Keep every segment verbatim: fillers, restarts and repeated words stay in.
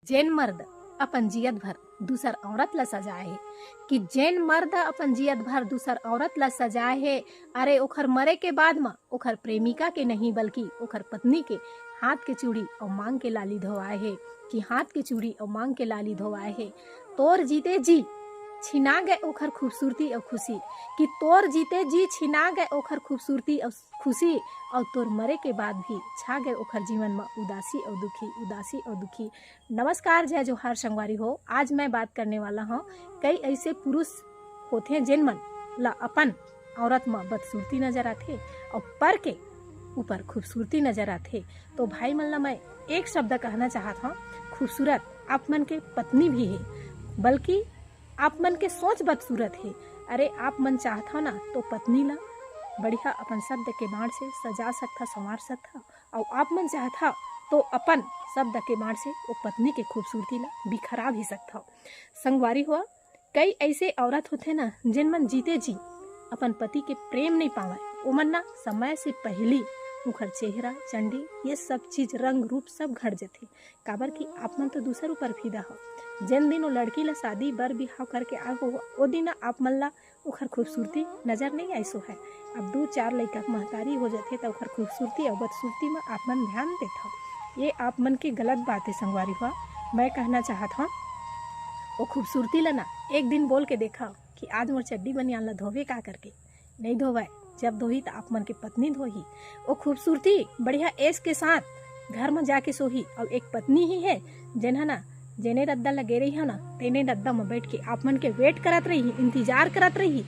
जेन मर्द अपन जियत भर दूसर औरत ला सजाए हे, कि जेन मर्द अपन जियत भर दूसर औरत ला सजाए हे, अरे ओखर मरे के बाद म ओखर प्रेमिका के नहीं बल्कि ओखर पत्नी के हाथ के चूड़ी अउ मांग के लाली धोवाए हे, कि हाथ के चूड़ी अउ मांग के लाली धोवाए हे। तोर जीते जी छिना गए ओखर खूबसूरती अउ खुशी, कि तोर जीते जी छिना गए ओखर खूबसूरती अउ खुशी, अउ तोर मरे के बाद भी छा गए ओखर जीवन म उदासी अउ दुखी, उदासी अउ दुखी। नमस्कार, जय जोहार संगवारी हो। आज मैं बात करने वाला हूँ कई ऐसे पुरुष होथे जेन मन ला अपन औरत म बदसूरती नजर आथे अउ पर के ऊपर खूबसूरती नजर आथे। तो भाई मन ला मैं एक शब्द कहना चाहत हूँ, खूबसूरत आप मन के पत्नी भी हे, बल्कि आप मन के सोच बदसूरत हे। अरे आप मन चाहत हव ना तो पत्नी ला बढ़िया अपन शब्द के बाण से सजा सकथा, संवार सकथा, अउ आप मन चाहत हव तो अपन शब्द के बाण से वो पत्नी के खूबसूरती ला बिखरा भी सकथव। संगवारी हो, कई ऐसे औरत होथे ना जेन मन जीते जी अपन पति के प्रेम नहीं पावय, ओमन ना समय से पहली उखर चेहरा, चंडी, ये सब चीज, रंग रूप सब घट जथे। काबर कि आप मन तो दूसर ऊपर फिदा हो। जेन दिन वो लड़की ला शादी बर बिहाव करके आए हो, ओ दिन आप मन ला ओखर खूबसूरती नजर नहीं आइस होवय। अब दू चार लइका के महतारी हो जाथे त ओखर खूबसूरती अउ बदसूरती म आप मन ध्यान देथव। ये आप मन के गलत बात है संगवारी हो। मैं कहना चाहत हूँ, वो खूबसूरती ला ना एक दिन बोल के देखव कि आज मोर चड्डी बनियान ला धोवे का करके। नहीं धोवय, जब धोही त आप मन के पत्नी धोही। वो खूबसूरती बढ़िया ऐश के साथ घर म जाके सोही। अउ एक पत्नी ही है जेन ह ना जेने रद्दा लगे रही हो ना, तेने रद्दा म बैठ के आप मन के वेट करत रही, इंतजार करत रही।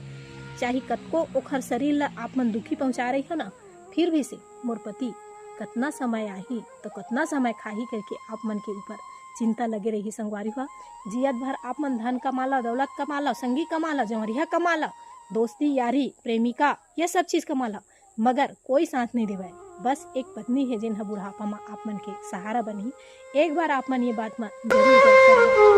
चाहे कतको ओखर शरीर ला आप मन दुखी पहुंचा रही हो ना, फिर भी से मोर पति कतना समय आही तो कतना समय खाही करके आप मन के ऊपर चिंता लगे रही संगवारी हो। जियत भर आप मन धन कमा ला, दौलत कमा ला, संगी कमा ला, जंवरिया कमा ला, दोस्ती, यारी, प्रेमिका, ये सब चीज कमा ला, मगर कोई साथ नहीं देवय। बस एक पत्नी है जेन ह बुढ़ापा म आप मन के सहारा बनही। एक बार आप मन ये बात म जरूर गौर करव।